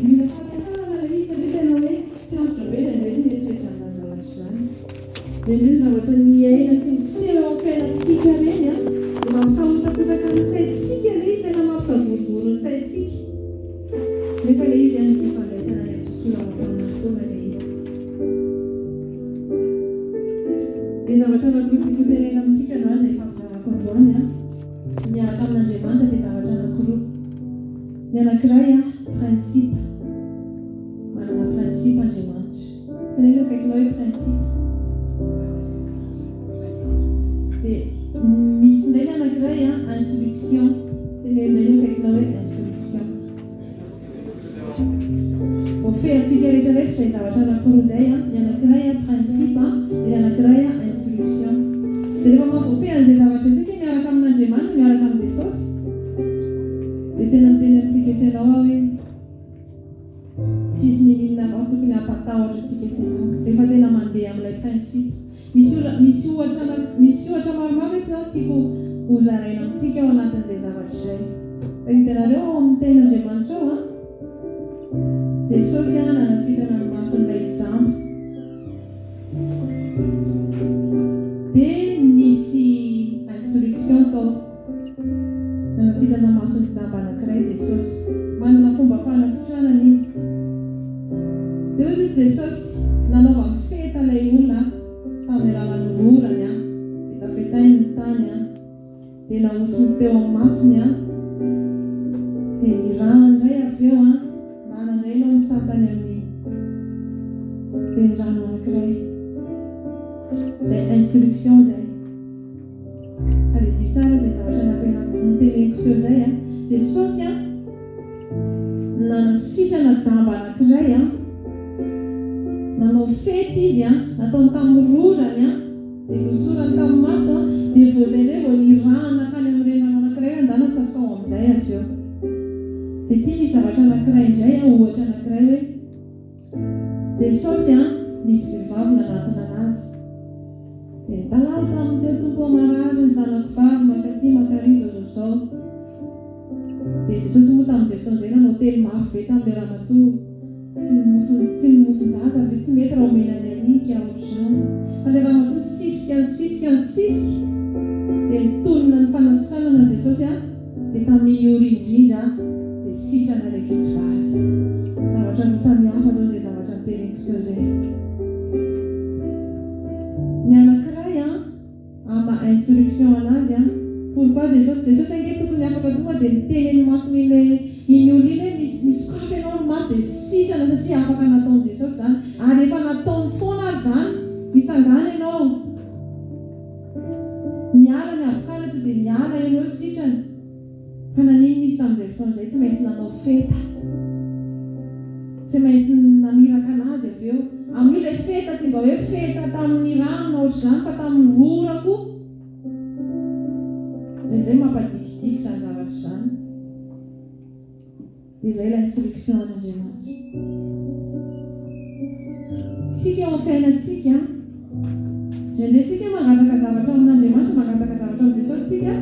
Mila fahatakarana ilay izy satria tena hoe sarotra be indraindray ny mieritreritra an'izany zavatra izany. Indraindray ny zavatra miaina sy miseho eo amin'ny fiainantsika ireny dia mampisahotakotaka ny saintsika ilay izy, tena mampisavorovoro ny saintsika. Nefa ilay izy misy ifandraisana any amin'ny tontolo ara-panahy foana ilay izy. Dia zavatra anankiroa tiako hotenenina amintsika androany izay ifampizarako androany an, ny miaraka amin'Andriamanitra dia zavatra anankiroa. Ny anankiray an, principe. Manana principe Andriamanitra. Teneno eo akaikinao hoe principe. Dia misy indray ny anankiray an, instruction. Teneno indray eo akaikinao hoe instruction. Voafehintsika rehetra rehetra izay zavatra anankiroa izay an, ny anankiray an principe an, dia ny anankiray an instruction. Dia rehefa mahavoafehy an'izay zavatra izay isika miaraka amin'Andriamanitra, miaraka amin'i Jesosy, dia tena miteny amintsika sy ianao aho hoe, tsisy niniana anao tokony hampatahotra antsika sy ianao, rehefa tena mandeha amin'ilay principe. Misy olona, misy ohatra ana, misy ohatra maromaro eto izany tiako hozaraina amintsika ao anatin'izay zavatra izay. Fa hitanareo ao amin'ny Tenin'Andriamanitra ao an, Jesosy an nanasitrana ny mason'ilay jamba. Dia nisy instruction tao. Nanasitrana mason'ny jamba anankiray Jesosy. Manana fomba fanasitranana Izy. Dia hoy izy Jesosy, nanaovany feta ilay olona tamin'ny alalan'ny rorany an, fetafetainy ny tany an, dia nahosiny teo amin'ny masony an, dia nirahany indray avy eo an, nana indray ianao ny sasany amin'ny renirano anankiray. Izay instruction izay. Tadidio tsara izay zavatra nampianariko noteneniko teo izay an. Jesosy an, nanasitrana jamba anankiray an, nanao fety izy an, nataony tamin'ny rorany an, dia nohosorany tamin'ny maso an, dia vao izay indray vao nirahany nankany amin'ny renirano anankiray hoe andana sasao amin'izay avy eo. Dia ity misy zavatra anankiray indray an, ohatra anankiray hoe, Jesosy an, nisy vehivavy nanatona anazy. Dia nitalaho taminy teo, Tompo ô, marary ny zanako vavy, mankaty, mankary, izao izao izao. Dia Jesosy moa tamin'izay fotoana izay nanao teny mafy be tamin'ilay ramatoa, Tsy ny mofon, tsy ny mofon-jaza ve tsy mety raha omena ny alika, ohatr'izany. Fa ilay ramatoa nisisika, nisisika, nisisika, dia nitonona ny fanasitranana Jesosy an. Dia tamin'iny ora iny indrindra dia sitrana ilay ankizivavy. Zavatra roa samy hafa izao izay zavatra noteneniko teo izay. Ny anankiray an, ama instruction anazy an, pourquoi Jesosy, Jesosy ange tokony afaka tonga dia niteny eny imason'ilay iny olona iny hoe misy misokafy ianao ny maso dia sitrana satria afaka nataon'i Jesosy izany ary efa nataony foana ary izany, mitsangàna ianao. Miala ny habokana to dia miala ireo sitrana. Fa naninona izy tamin'izay fotoana izay tsy maintsy nanao feta? Tsy maintsy namiraka anazy avy eo. Amin'io ilay feta tsy mba hoe feta tamin'ny rano na ohatr'izany fa tamin'ny rora koa. Indraindray mampadikidiky izany zavatra izany. Dia izay ilay instruction an'Andriamanitra. Isika eo amin'ny fiainantsika, indraindray isika mangataka zavatra amin'Andriamanitra, mangataka zavatra amin'i Jesosy isika,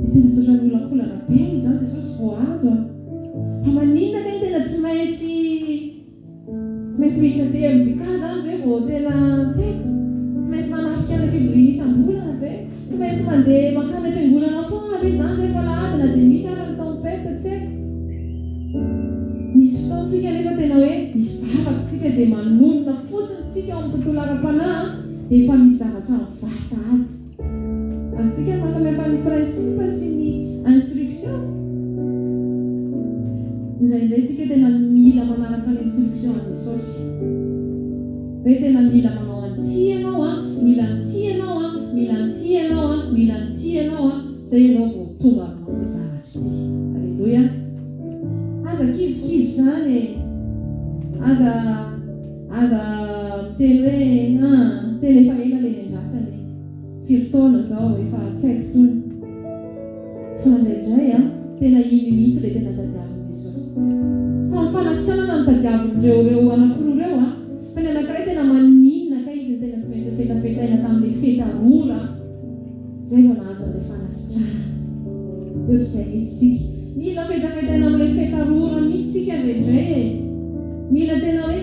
dia tena toa ohatran'ny miolakolana be izany Jesosy vao azo an. Fa maninona kay tena tsy maintsy Tsy maintsy miditra aty MJK zany ve vao tena tsy haiko? Tsy maintsy manatrika any am-pivoriana isam-bolana ve? Tsy maintsy mandeha mankany am-piangonana foana ve izany rehefa alahady na dia misy ara ny tempête tsy haiko? Misy fotoana tsika nefa tena hoe mivavaka tsika dia manonona fotsiny tsika ao amin'ny tontolo ara-panahy dia efa misy zavatra mivaha sahady. Azontsika ny mahasamihafa ny principe sy ny instruction? Indraindray tsika tena mila manaraka ny instruction an'i Jesosy. Hoe tena mila manao an'ity ianao an, mila an'ity ianao an, mila an'ity ianao an, mila an'ity ianao an, zay ianao vao tonga aminao ity zavatra ity. Aleloia. Aza kivikivy izany e. Aza aza miteny hoe an, tena efa ela le niandrasana e. Firy taona izao efa tsy haiko intsony. Fa indraindray an, tena iny mihitsy ilay tena tadiavin'i Jesosy. Samy fanasitranana no tadiavin'ireo ireo anankiroa ireo an, fa ny anankiray tena maninona kay izy no tena tsy maintsy nofetafetaina tamin'ilay feta rora izay vao nahazo an'ilay fanasitranana. Dia ohatr'izay mihitsy isika. Mila fetafetaina. tena amin'ilay feta rora mihitsy isika indraindray e. Mila tena hoe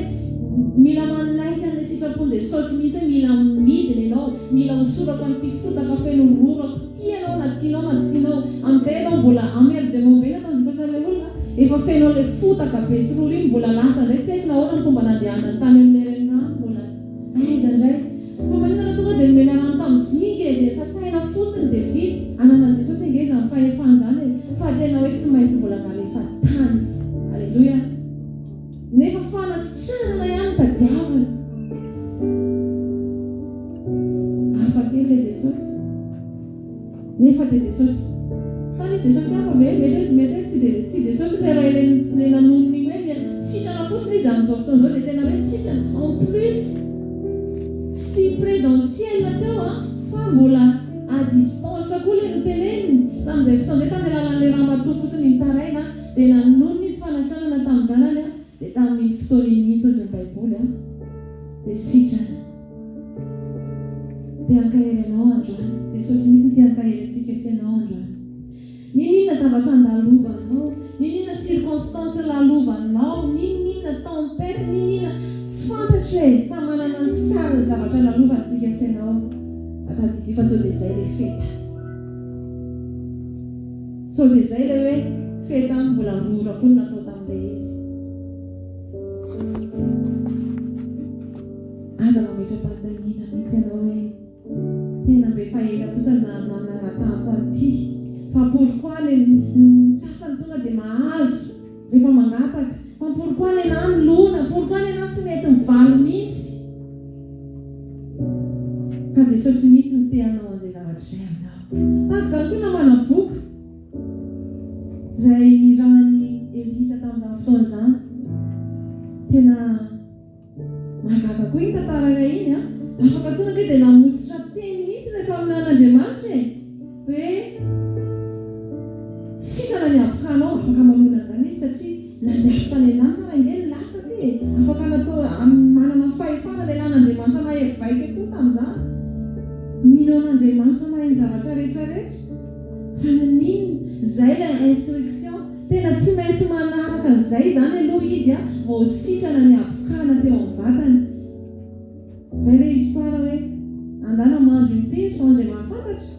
mila manaiky an'ilay sitrapon'i Jesosy mihitsy hoe mila midina ianao, mila hosorako an'ity fotaka feno rorako ity ianao na tianao na tsy tianao. Amin'izay ianao mbola emmerdement be nataon'i Jesosy an'ilay olona, efa feno an'ilay fotaka be sy rora iny, mbola lasa indray tsy haiko nahoana ny fomba nandehanany tany amin'ilay renirano mbola aiza indray. Fa maninona raha tonga dia nomena rano tamin'ny zinga e, dia sasaina fotsiny dia vita. Ananan'i Jesosy ange izany fahefana izany e, fa tena hoe tsy maintsy mbola nalefa tany izy. Aleloia. Nefa fanasitranana ihany no tadiaviny. Hafa kely ilay Jesosy. Nefa dia Jesosy. Sa nisy Jesosy hafa ve? Mety hoe mety hoe tsy dia tsy Jesosy ilay ray ilay ilay nanonona iny hoe mia sitrana fotsiny izy amin'izao fotoana izao dia tena hoe sitrana. En plus tsy présentiel teo an, fa mbola à distance koa ilay noteneniny. Tamin'izay fotoana izay tamin'ny alalan'ilay ramatoa fotsiny nitaraina dia nanonona izy fanasitranana tamin'ny zanany an, dia tamin'iny fotoana iny mihitsy hozy ny baiboly an, dia sitrana. Te hankahery anao androany. Jesosy mihitsy te hankahery antsika sy ianao androany. N'inon'inona zavatra andalovanao, n'inon'inona circonstance lalovanao, n'inon'inona tempête, n'inon'inona tsy fantatro e, samy manana ny sarin'ny zavatra lalovany tsika sy ianao. Fa tadidio fa sao dia izay ilay feta. Sao dia izay ilay hoe feta mbola rora koa no natao tamin'ilay izy. Aza mametra-panontaniana mihitsy ianao hoe tena mba efa ela kosa no nangatahako an'ity fa pourquoi le ny sasany tonga dia mahazo rehefa mangataka fa pourquoi nenaha milona, pourquoi nenaha tsy mety mivaly mihitsy. Fa Jesosy mihitsy no te hanao an'izay zavatra izay aminao. Tahaka izany koa namana boka izay nirahan'i Elisa tamin'izany fotoana izany. Tena Mahagaga koa iny tantara iray iny an! Afaka tonga ange dia namotsitra teny mihitsy ilay mpaminanin'Andriamanitra e! Hoe sitrana ny avokanao, afaka manona an'izany izy satria nandeha avy tany an-danitra ary ange nilatsaka e! Afaka natao manana ny fahefana ilay lahin'Andriamanitra mahery vaika koa tamin'izany. Mino an'Andriamanitra mahay ny zavatra rehetra rehetra. Fa naninona? Izay ilay instruction. Tena tsy maintsy manaraka an'izay izany aloha izy vao sitrana ny habokana teo amin'ny vatany. Izay ilay histoire hoe andana mandro impiry ho an'izay mahafantatra?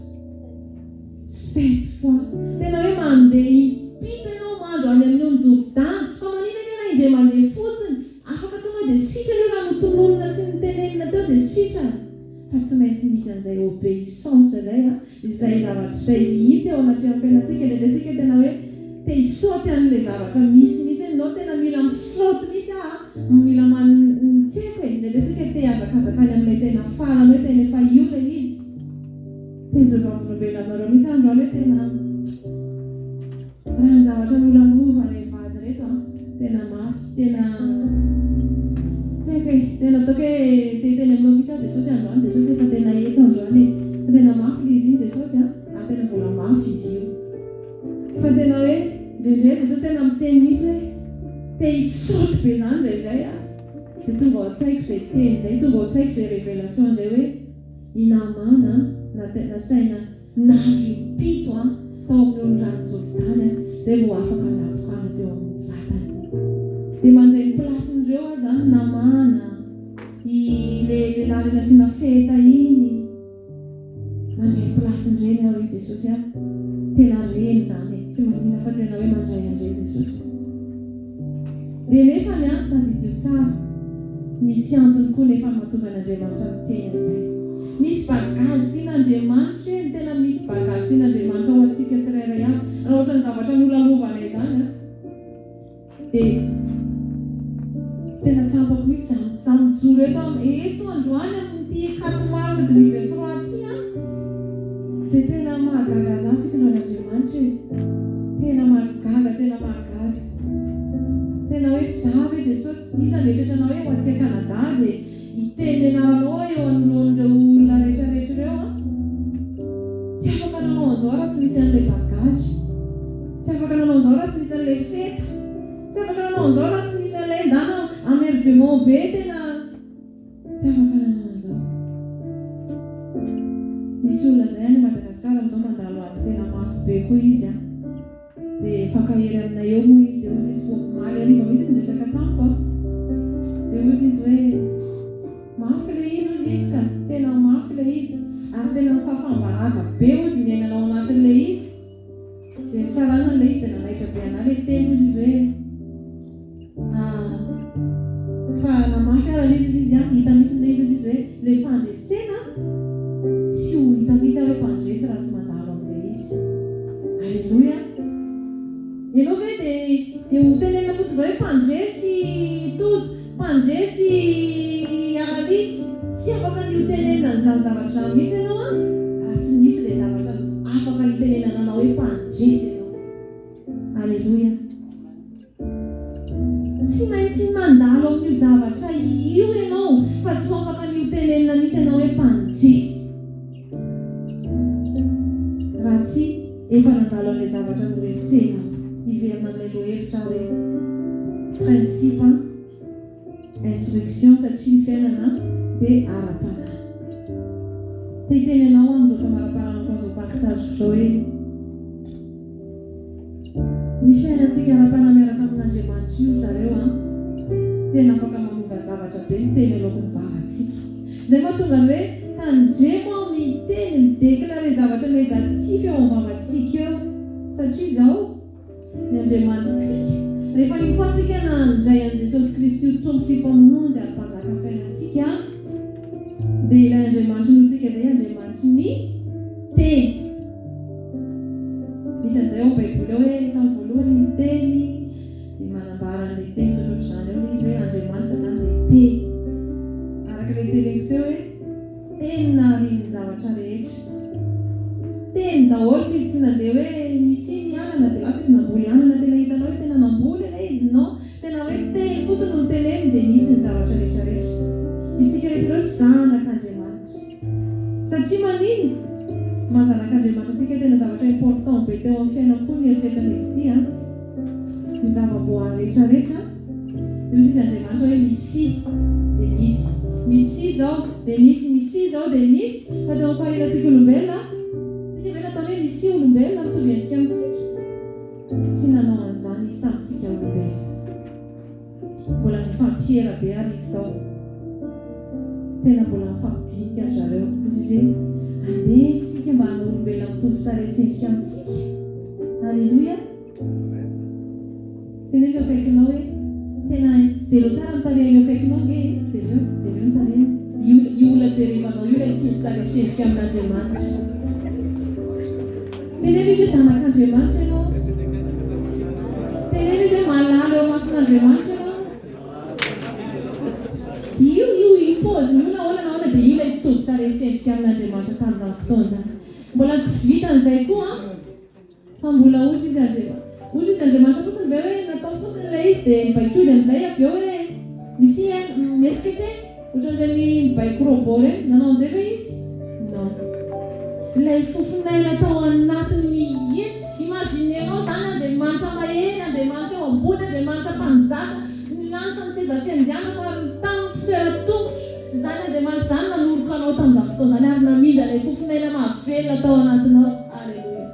Sept fois. Tena hoe mandeha impito ianao mandro any amin'ny ony Jordana. Fa maninona anie raha indray mandeha fotsiny? Afaka tonga dia sitrana io raha notononina sy notenenina teo dia sitrana. Fa tsy maintsy misy an'izay obéissance izay an. Izay zavatra izay mihitsy eo anatrehan'ny fiainantsika, indraindray isika tena hoe te hisaoty an'ilay zavatra misy mihitsy hoe non tena mila misaoty mihitsy aho an, mila man, tsy haiko e, indraindray isika te hihazakazaka any amin'ilay tena farany hoe tena efa io ilay izy. Te hijoro vavolombelona aminareo mihitsy aho androany hoe tena raha ny zavatra nolalovana hivady ireto an, tena mafy, tena tsy haiko e, tena ataoko hoe te hiteny aminao mihitsy aho Jesosy androany, Jesosy efa tena eto androany e, fa tena mafy ilay izy iny Jesosy an, ary tena mbola mafy izy io. Fa tena hoe indraindray Jesosy tena miteny mihitsy hoe te hisaoty be izany indraindray aho, dia tonga ao an-tsaiko izay teny izay, tonga ao an-tsaiko izay révélation izay hoe i Naamana nasaina Nandro impito an tao amin'ny oniranon'i Jordany an, izay vao afaka nabokana teo amin'ny vatany. Dia mandray ny place-n'ireo aho izany namana, i le lehilahy le nasiana feta iny, mandray ny place-n'ireny aho ry Jesosy an, tena reny izany e, tsy maninona fa tena hoe mandray an'ireny Jesosy. Dia nefany an, tadidio tsara, misy antony koa nefa mahatonga an'Andriamanitra miteny an'izay. Misy bagage tian'Andriamanitra e, tena misy bagage tian'Andriamanitra ho antsika tsirairay avy. Raha ohatran'ny zavatra nolalovanay izany an, dia tena tsapako mihitsy izany, izaho mijoro eto am, eto androany amin'ity quatre mars 2023 ity an, dia tena mahagaga anah fitondran'Andriamanitra e, tena mahagaga, tena mahagaga. Tena hoe za ve Jesosy? Iza no mieritreritra anao hoe ho aty Canada dia hiteny ny anaranao aho eo anoloan'ireo olona rehetra rehetra ireo an? Tsy afaka nanao an'izao raha tsy nisy an'ilay bagage. Tsy afaka nanao an'izao raha tsy nisy an'ilay feta. Tsy afaka nanao an'izao raha tsy nisy an'ilay ndana amerdument be tena tsy afaka nanao an'izao. Misy olona izay any Madagascar amin'izao mandalo ady tena mafy be koa izy an. Dia. hifankahery aminay eo moa izy. Dia hozy izy vao omaly hariva mihitsy izy niresaka tamiko an. Dia hozy izy hoe, mafy ilay izy hozy izy ka, tena mafy ilay izy. Ary tena mifafam-baraka be hozy ny iainana ao anatin'ilay izy. Dia nifarana ilay izy dia nanaitra be anah ilay teny hozy izy hoe, ah, fa na mafy ara ilay izy hozy izy an, hita mihitsy ilay izy hozy izy hoe, ilay fandresena tsy ho hita mihitsy aho hoe mpandresy raha tsy mandalo amin'ilay izy. Aleloia! Ianao ve dia dia ho tenenina fotsiny izao hoe mpandresy Tojo, mpandresy Arali? Tsy afaka ny ho tenenina an'izany zavatra izany mihitsy ianao an, raha tsy misy ilay zavatra afaka hitenenana anao hoe mpandresy ianao. Aleloia. Tsy maintsy mandalo amin'io zavatra io ianao fa tsy ho afaka ny ho tenenina mihitsy ianao hoe mpandresy raha tsy efa nandalo an'ilay zavatra noresenao. Hiverina amin'ilay lohahevitra aho hoe principe, instruction satria ny fiainana dia ara-panahy. Te hiteny anao aho amin'izao famaraparanako an'izao partage-ko izao hoe. Ny fiainantsika ara-panahy miaraka amin'Andriamanitra io zareo an! Tena afaka manova zavatra be ny teny aloaky ny vavantsika. Izay mahatonga ny hoe tandremo aho miteny, mi-declarer zavatra negatif eo amin'ny vavantsika eo. Satria izao, ny Andriamanitsika, rehefa niofantsika nandray an'i Jesosy Kristy ho Tompo sy Mpamonjy ary Mpanjakan'ny fiainantsika, dia ilay Andriamanitry inoantsika izay Andriamanitry ny Teny. Misy an'izay ao Baiboly ao hoe tamin'ny voalohany ny Teny dia manambara an'ilay Teny sy ohatrohatr'izany ao ilay izy hoe Andriamanitra izany dia Teny. Araka ilay teneniko teo hoe Teny naharian'ny zavatra rehetra. Teny daholo fa izy tsy nandeha hoe misy ny anana dia lasa izy namboly anana tena hitanao hoe tena namboly ilay izy non. Tena hoe teny fotsiny no noteneniny dia nisy ny zavatra rehetra rehetra. Isika rehetra ireo zanak'Andriamanitra. Satria maninn? Maha zanak'Andriamanitra antsika tena zavatra important be teo amin'ny fiainako koa ny eritreritra an'izy ity an! Ny zava-boahary rehetra rehetra dia hoy izy Andriamanitra hoe misia dia nisy, misia izao dia nisy, misia izao dia nisy fa teo amin'ny faharianantsika olombelona tsika ve nataony hoe misia olombelona mitovy endrika amintsika? Tsy nanao an'izany izy tamintsika olombelona. Mbola nifampiera be ary izy zao. Tena mbola nifampidinika ry zareo. Hoy izy hoe, Andeha isika mba hanao olombelona mitovy tarehy sy endrika amintsika. Aleloia! Teneno eo akaikinao hoe, Tena jereo tsara ny tarehiny eo akaikinao ange e! Jereo, jereo ny tarehiny. Io, io olona jerevanao io ilay mitovy tarehy sy endrika amin'Andriamanitra. Teneno izy hoe zanak'Andriamanitra ianao. Teneno izy hoe malala eo imason'Andriamanitra ianao. Io, io, io paoziny io nahoana nahoana dia io ilay mitovy tarehy sy endrika amin'Andriamanitra tamin'izany fotoana izany. Mbola tsy vitan'izay koa an, fa mbola hozy izy Andriamanitra. Hozy izy Andriamanitra fotsiny ve hoe natao fotsiny ilay izy dia mibaikoly amin'izay avy eo hoe misia mihetsiketsehina ohatran'ireny mibaiko robot ireny. Nanao an'izay ve izy? Non. Ilay fofon'aina tao anatiny mihitsy. Imaginez-nao izany Andriamanitra mahery, Andriamanitra eo ambony, Andriamanitra mpanjaka, ny lanitra ny seza fiandrianako ary ny tany ny fitoeran-tongotro. Izany Andriamanitra izany nanoroka anao tamin'izany fotoana izany ary namindra ilay fofon'aina mahavelona tao anatinao. Aleloia.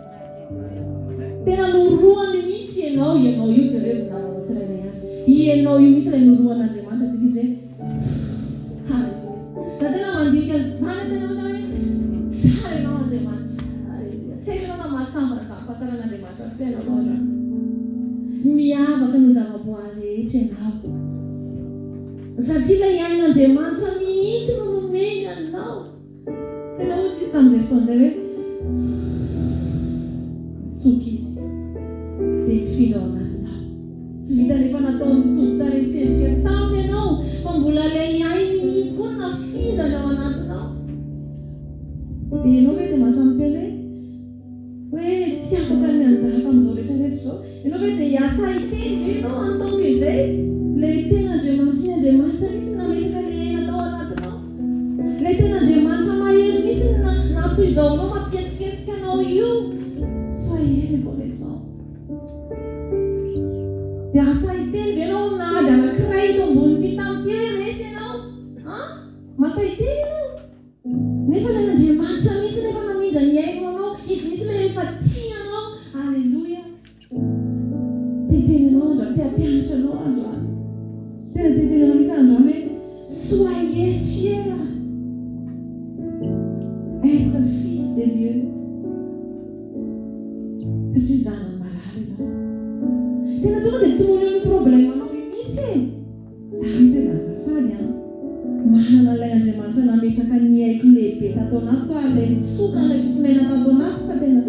Tena norohany mihitsy ianao, ianao io jereo ny namanao tsirairay avy. Ianao io mihitsy ilay norohan'Andriamanitra dia izy hoe Haleloia. Za tena mandinika an'izany aho tena ohatran'ny hoe tsara ianao Andriamanitra. Haleloia. Tsy haiko ianao na mahatsambana izany fahatsaran'Andriamanitra amin'ny fiainanao izany. Miavaka noho ny zava-boahary rehetra ianao. Satria ilay ain'Andriamanitra mihitsy no nomeny anao. Tena hoy izy tamin'izay fotoana izay hoe, Mitsoka izy, dia mifindra ao anatinao. Tsy vitan'ny efa nataony mitovy tarehy sy endrika taminy ianao, fa mbola ilay ainy mihitsy koa no nafindrany ao anatinao. Dia ianao ve dia mahasahy miteny hoe, hoe tsy afaka ny hanjaka amin'izao rehetra rehetra izao? Ianao ve dia hiasa hiteny ve ianao hanontany izay? Ilay tena Andriamanitry ny Andriamanitra mihitsy no nametraka ilay aina tao anatinao. Ilay tena Andriamanitra mahery mihitsy no naha toy izao anao, mampihetsiketsika anao io. Soyez reconnaissant. Dia asa hiteny ve ianao amina ady anankiray eto ambonin'ity tany ity hoe resy ianao? An? Mahasahy hiteny ianao? Nefa ilay Andriamanitra mihitsy no efa namindra ny ainy ho anao, Izy mihitsy ilay efa tia anao. Aleloia. Te hiteny anao androany, te hampianatra anao androany. Tena te hiteny anao mihitsy aho androany hoe soyez fier être fils de Dieu satria zanany malala ianao. Tena tonga dia tononio ny problème-nao io mihitsy e! Za no tena azafady an! Manana ilay Andriamanitra nametraka ny aiko lehibe tato anatiko aho ilay nitsoka an'ilay fofon'aina tato anatiko fa tena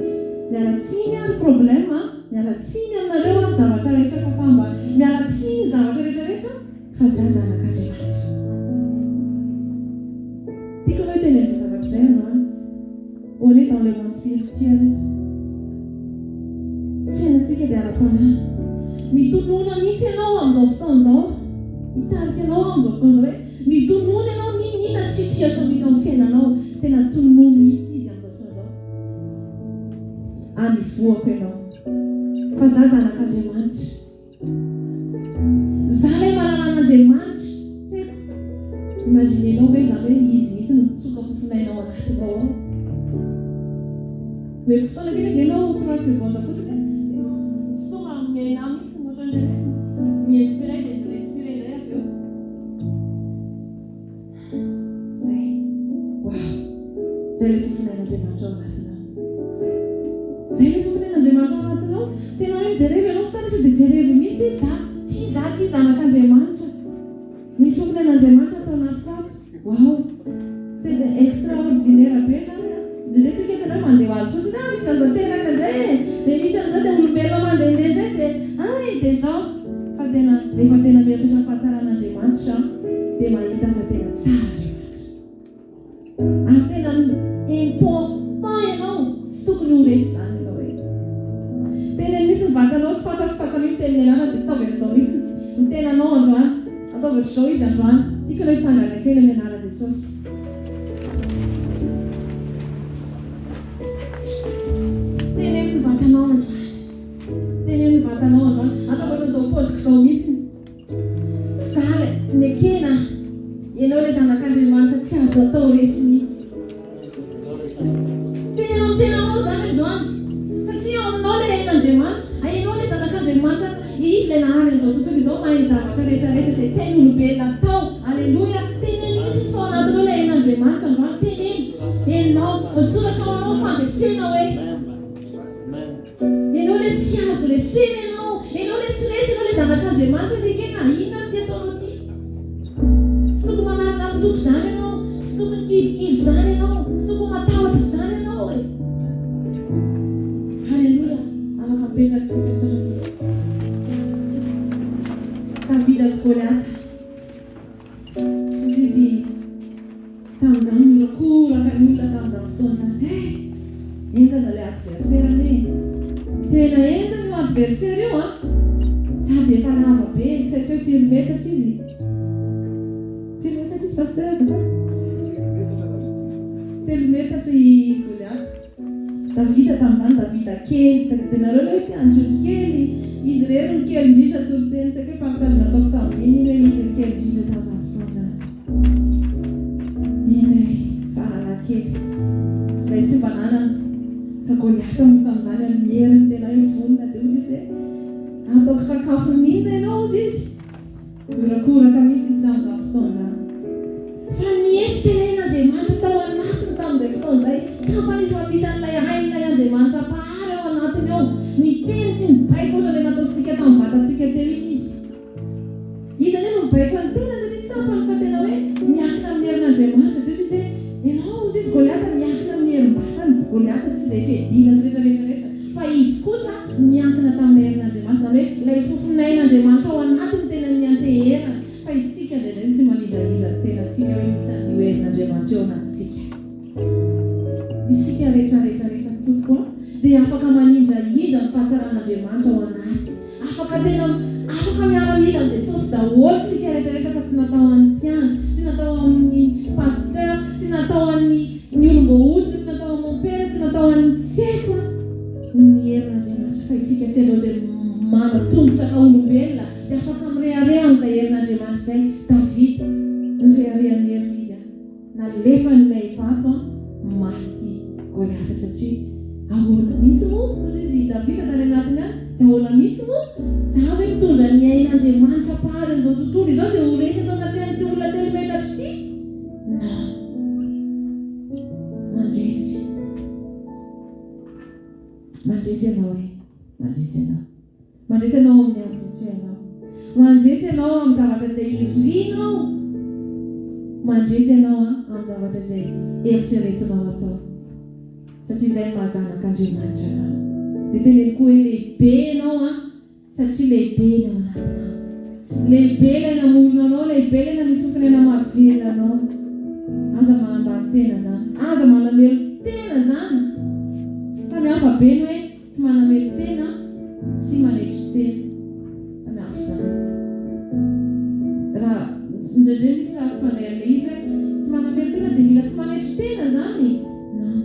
miala tsiny aho ry problème an! Miala tsiny aminareo aho zavatra rehetra fa fa mba miala tsiny zavatra rehetra rehetra fa za zanak'Andriamanitra. Tiako ianao hiteny an'izay zavatra izay androany. On est dans le monde spirituel. Fiainantsika dia ara-panahy. Mitonona mihitsy ianao amin'izao fotoana izao. Hitarika anao aho amin'izao fotoana izao hoe mitonona ianao n'inon'inona situation misy amin'ny fiainanao. Tena tonony mihitsy izy amin'izao fotoana izao. Any ivohako ianao. Fa za zanak'Andriamanitra. Za ilay mahalala an'Andriamanitra. Tsy haiko. Imaginez-nao ve izany hoe izy mihitsy no mitsoka fofon'aina ao anatinao ao? Omeko fotoana kely ange ianao trois secondes fotsiny dia misoma miaina mihitsy ohatran'ireny hoe mi-inspirer dia mi-respirer indray avy eo. Zay. Wow. Zay ilay fofon'ain'Andriamanitra ao anatinao. Zay ilay fofon'ain'Andriamanitra ao anatinao. Tena hoe mijerevo ianao fitaratra dia jerevo mihitsy hoe za ty za ty zanak'Andriamanitra. Misy fofon'ain'Andriamanitra ato anatiko ato. Wow. C'est extraordinaire be zany an. Indraindray tsika tena hoe mandeha ho azy fotsiny, ah misy zaza teraka indray e, dia misy an'izao dia olombelona mandehandeha indray dia hay dia izao. Fa tena rehefa tena mieritreritra ny fahatsaran'Andriamanitra dia mahita fa tena tsara Andriamanitra. Ary tena important ianao, tsy tokony ho resy izany ianao hoe. Teneno mihitsy ny vatanao, tsy fantatro fa samia miteny ny anarany dia ataovy an'izao mihitsy ny tenanao androany. Ataovy ohatr'izao izy androany. Tiako ianao hitsangana kely amin'ny anaran'i Jesosy. Teneno ny vatanao androany. Teneno ny vatanao androany. Ataovy ohatran'izao paoziko izao mihitsy. Zara, nekena aho. Ianao ilay zanak'Andriamanitra tsy azo atao resy mihitsy. Teneno amin'ny tenanao izany androany. Satria ao aminao ilay ain'Andriamanitra. Hay ianao ilay zanak'Andriamanitra. Izy ilay nahary an'izao tontolo izao, mahay ny zavatra rehetra rehetra izay tsy hain'olombelona atao. Aleloia. Teneno mihitsy izy fa ao anatinao ilay ain'Andriamanitra androany. Teneno. Ianao. Voasoratra ao anao ny fandresena hoe. Ianao ilay tsy azo resena ianao. Ianao ilay tsy resy, ianao ilay zanak'Andriamanitra nekena. Inona ity ataonao ity? Tsy tokony manarina ny Tompo izany ianao. Tsy tokony kivikivy izany ianao. Tsy tokony matahotra izany ianao e. Haleloia. Afaka mipetraka isika misaotra Tompo. Davida sy Goliata. Hoy izy tamin'izany nihorakoraka ny olona tamin'izany fotoana izany. Hey! Henjana ilay adversaire anie e! Tena henjana io adversaire io an! Sady efa lava be, tsy haiko hoe firy metatra izy. Firy metatra izy pasteur azafady? Telo metatra i Goliath. Davida tamin'izany, Davida kely, tadidinareo ilay hoe mpiandry ondry kely, izy irery no kely indrindra toriteny, tsy haiko hoe partage nataoko tamin'iny iny hoe izy no kely indrindra tamin'izany fotoana izany. Eny e, faralahy kely, ilay tsy mba nanana, fa Goliata moa tamin'izany amin'ny heriny tena hoe vonona, dia hozy izy hoe, ataoko sakafon'ny inona ianao hozy izy? Nihorakoraka mihitsy izy tamin'izany fotoana izany. Fa nihetsika ilay ain'Andriamanitra tao anatiny tamin'izay fotoana izay. Tsapany izy fa misy an'ilay ain'ilay Andriamanitra Mpahary ao anatiny ao. Niteny sy nibaiko ohatran'ilay nataontsika tamin'ny vatantsika teo iny izy. Izy anie no mibaiko ny tenany satria tsapany fa tena hoe miankina amin'ny herin'Andriamanitra. Dia hoy izy hoe, Ianao, hoy izy, Goliata miankina amin'ny herim-batany. Goliata sy izay fiadiana sy rehetra rehetra rehetra. Fa izy kosa niankina tamin'ilay herin'Andriamanitra, izany hoe ilay fofonain'Andriamanitra ao anatiny tena nianteherana. Fa isika indraindray no tsy manindrahindra ny tenantsika hoe misy an'io herin'Andriamanitra io ao anatintsika. Isika rehetra rehetra rehetra tompoko a, dia afaka manindrahindra ny fahatsaran'Andriamanitra ao anaty. Afaka tena afaka miaramila an'i Jesosy daholo isika rehetra rehetra fa tsy natao an'ny mpiandry, tsy natao amin'ny pasteur, tsy natao an'ny ny olom-boahositra, tsy natao an'i mompera, tsy natao an'ny tsy haiko an, ny herin'Andriamanitra fa isika sy ianao izay manan-tongotra ka olombelona dia afaka mirehareha amin'izay herin'Andriamanitra izay. Davida, nirehareha ny heriny izy an. Nalefany ilay vato an, maty Goliata satria ahoana mihitsy moa? Hoy izy i Davida tany anatiny any. Dia ahoana mihitsy moa? Za ve mitondra ny ain'Andriamanitra mpahary an'izao tontolo izao dia ho resy eto anatrehan'ity olona telo metatra ity? Non. Mandresy. Mandresy ianao e. Mandresy ianao. Mandresy ianao amin'ny ady atrehanao. Mandresy ianao amin'ny zavatra izay irinao. Mandresy ianao amin'ny zavatra izay eritreretinao atao. Satria izay no maha zanak'Andriamanitra anao. Dia teneniko hoe lehibe ianao an, satria lehibe ny ao anatinao. Lehibe ilay namorona anao, lehibe ilay nanisofina aina mahavelona anao. Aza manambany tena izany. Aza manamelo-tena izany. Samy hafa be ny hoe tsy manamelo-tena sy manetry tena. Samy hafa izany. Raha indraindray misy raha tsy mandray an'ilay izy hoe tsy manamelo-tena dia mila tsy manetry tena izany. Non.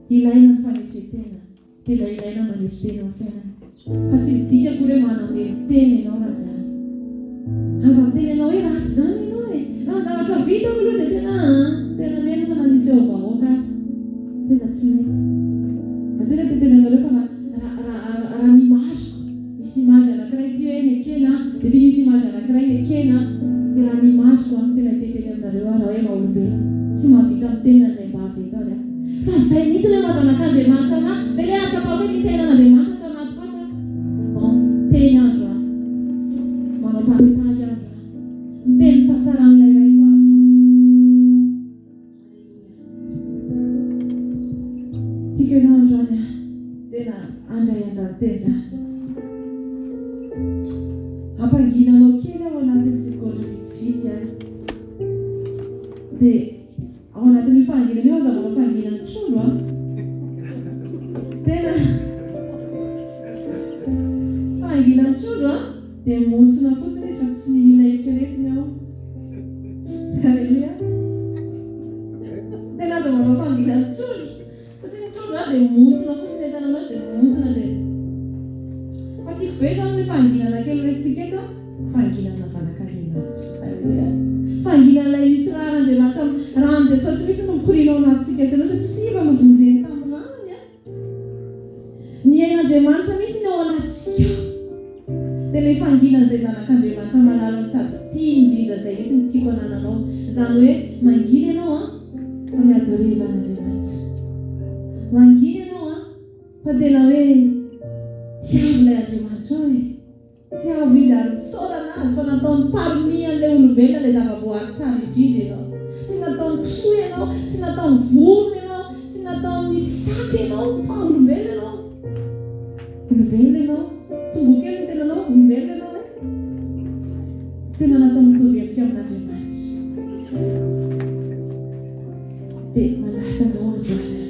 Ilaina ny fanetren-tena. Tena ilaina manetry tena amin'ny fiainana. Fa tsy midika akory hoe manamelo-tena ianao raha izany. Aza miteny ianao hoe ratsy izany ianao e. Raha ny zavatra vitako aloha dia tena an, tena menatra na niseho vahoaka ary. Tena tsy mety. Za tena te hiteny anareo fa raha raha raha ny image-ko, misy image anankiray ity hoe nekena an, dia ity misy image anankiray nekena an, dia raha ny image-ko an, tena te hiteny aminareo aho raha hoe maha olombelona, tsy mahavita miteny na ny vehivavy eto ary aho. Fa zay mihitsy ilay maha zanak'Andriamanitra anah, zay ilay ahatsapako hoe misy ainan'Andriamanitra ato anatiko ato an. Bon, miteny aho androany. Manao partage aho androany. Miteny ny fahatsaran'ilay Raiko aho androany. Aleloia. Tiako ianao androany an. Tena handray an'izany teny izany. Hampangina anao kely aho ao anatin'ny segondra vitsivitsy an. Dia ao anatin'io fahanginana io aza manao fahanginan'ny trondro an. Tena fahanginan'ny trondro an, dia montsona fotsiny izy fa tsy mihina eritreretiny ao. Alléluia. Tena aza manao fahanginan'ny trondro. Satria ny trondro an dia montsona fotsiny entananao izy dia montsona dia. Fa tiako be izany ilay fahanginana kely resintsika eto an. Fahanginana zanak'Andriamanitra. Alléluia. Fahanginan'ilay misy ràn'Andriamanitra, ràn'i Jesosy mihitsy no mikoriana ao anatintsika eto satria isika efa novonjeny tamin'ny ràny an. Ny ain'Andriamanitra mihitsy no ao anatintsika ao. Dia ilay fahanginan'izay zanak'Andriamanitra malalany sady tiany indrindra izay mihitsy no tiako anananao. Izany hoe mangina ianao an, fa mi-adorer an'Andriamanitra. Mangina ianao an, fa tena hoe tiavo ilay Andriamanitrao e. Tiavo Izy ary misaorana Azy fa nataony parmi an'ilay olombelona ilay zava-boary tsara indrindra ianao. Tsy nataony kisoa ianao, tsy nataony vorona ianao, tsy nataony saka ianao fa olombelona ianao. Olombelona ianao. Tsongo kely ny tenanao, olombelona ianao e. Tena nataony mitovy endrika amin'Andriamanitra. Dia manasa anao androany aho.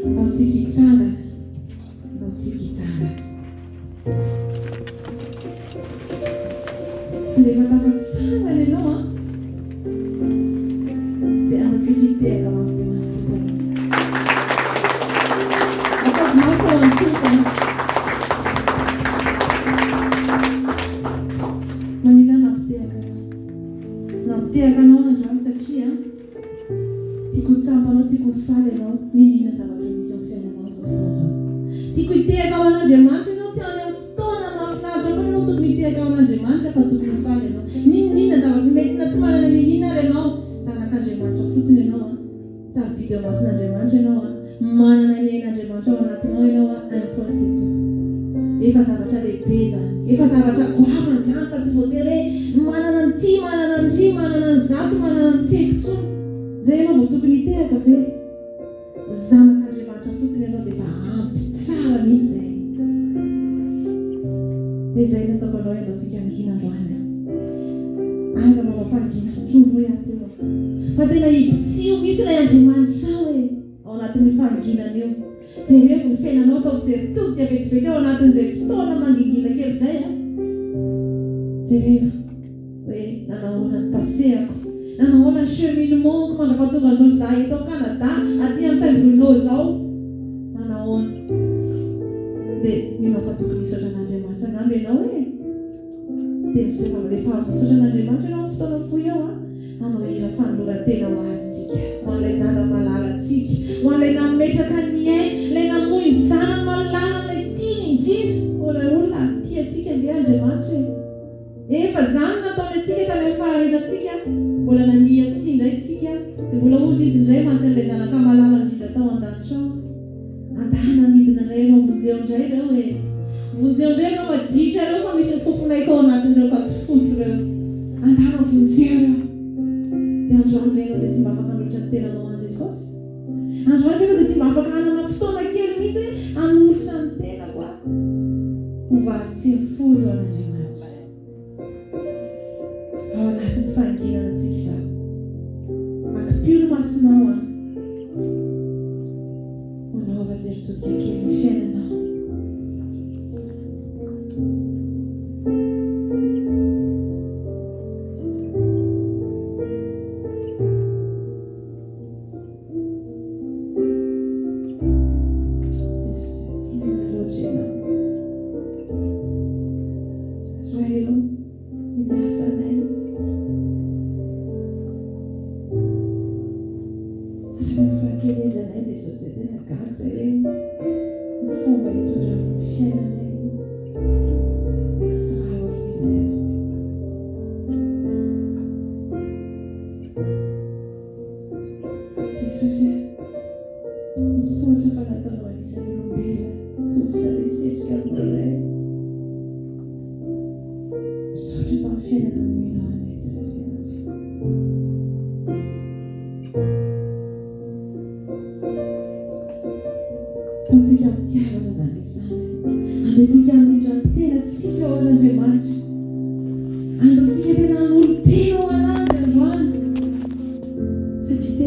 Ataontsika hitsangana. Ataontsika hitsangana. Tsy rehefa tafatsangana ianao an, dia antsika hitehaka mafy be ho an'ny Tompo aloha. Ataovy mafy ho an'ny Tompo an. Manina nampitehaka anao. Nampitehaka anao androany satria tiako ho tsapanao, tiako ho faly ianao n'inon'inona zavatra misy amin'ny fiainanao amin'izao fotoana izao. Tiako hitehaka ho an'Andriamanitra ianao, tsy any amin'ny fotoana mahafinaritra foana ianao tokony hitehaka ho an'Andriamanitra fa tokony ho faly ianao. N'inon'inona zavatra mety na tsy manana n'inon'inona ary ianao, zanak'Andriamanitra fotsiny ianao an. Sarobidy eo imason'Andriamanitra ianao an. Manana ny ain'Andriamanitra ao anatinao ianao an, un point c'est tout. Efa zavatra lehibe izany. Efa zavatra goavana izany fa tsy voatery hoe manana an'ity, manana an'ry, manana an'izato, manana ny tsy haiko intsony. Izay ianao vao tokony hitehaka ve? Zanak'Andriamanitra fotsiny ianao dia efa ampy tsara mihitsy izay. Dia izay no ataoko anao ianao tsika hangina androany an. Aza manao fangina trondro hoy aho teo an. Fa tena hibitsiho mihitsy ilay Andriamanitrao e, ao anatin'io fahanginana io. Jerevo ny fiainanao, ataovy jery todika vetivety ao anatin'izay fotoana mangingina kely izay an. Jerevo hoe nanahoana ny passé-ako, nanahoana ny cheminement-ko mandra-pahatonga an'izao izaho eto Canada, aty amin'ny Saint Bruno izao. Manahoana? Dia mino aho fa tokony hisaotra an'Andriamanitra angamba ianao e! Dia misaotra rehefa avy misaotra an'Andriamanitra ianao amin'ny fotoana fohy eo an, hanao hira fanoloran-tena ho Azy tsika, ho an'ilay Dada malalantsika, ho an'ilay nametraka ny ainy, ilay namoy ny Zanany malalany, ilay tiany indrindra. Ô ray olona! Andriamanitra e! Efa zany no nataony antsika tany amin'ny faharenantsika, mbola nania sy indray tsika, dia mbola hozy izy indray mantsy an'ilay zanaka malala indrindra tao an-danitra ao. Andana midina indray ianao vonjeo indray ireo e! Vonjeo indray ireo maditra ireo fa misy ny fofon'aiko ao anatin'ireo fa tsy foiko ireo. Andana vonjeo ireo. Dia androany ve ianao dia tsy mba afaka hanolotra ny tenanao an'i Jesosy? Androany ve ianao dia tsy mba afaka hanana fotoana kely mihitsy hoe hanolotra ny tenako aho ho vady tsy mifody ho an'Andriamanitra? Ao anatin'ny fahanginana antsika izao. Akipio ny masonao an. Manaova jery todika kely ny fiainanao. Jesosy tiana loatra ianao. Ray ô, miasa anay. Hatramin'ny fahakelezanay Jesosy dia tena gaga izay hoe ny fomba hitondranao ny fiainanay extraordinaire. Jesosy a, misaotra fa nataonao anisan'ny olombelona tovolahy setrika aminao. Misaotra tamin'ny fiainana nomenao anay tsirairay avy. Ataontsika am-pitiavana izany rehetra izany. Andehantsika hamindra ny tenantsika ho an'Andriamanitra. Andehantsika tena hanolotra.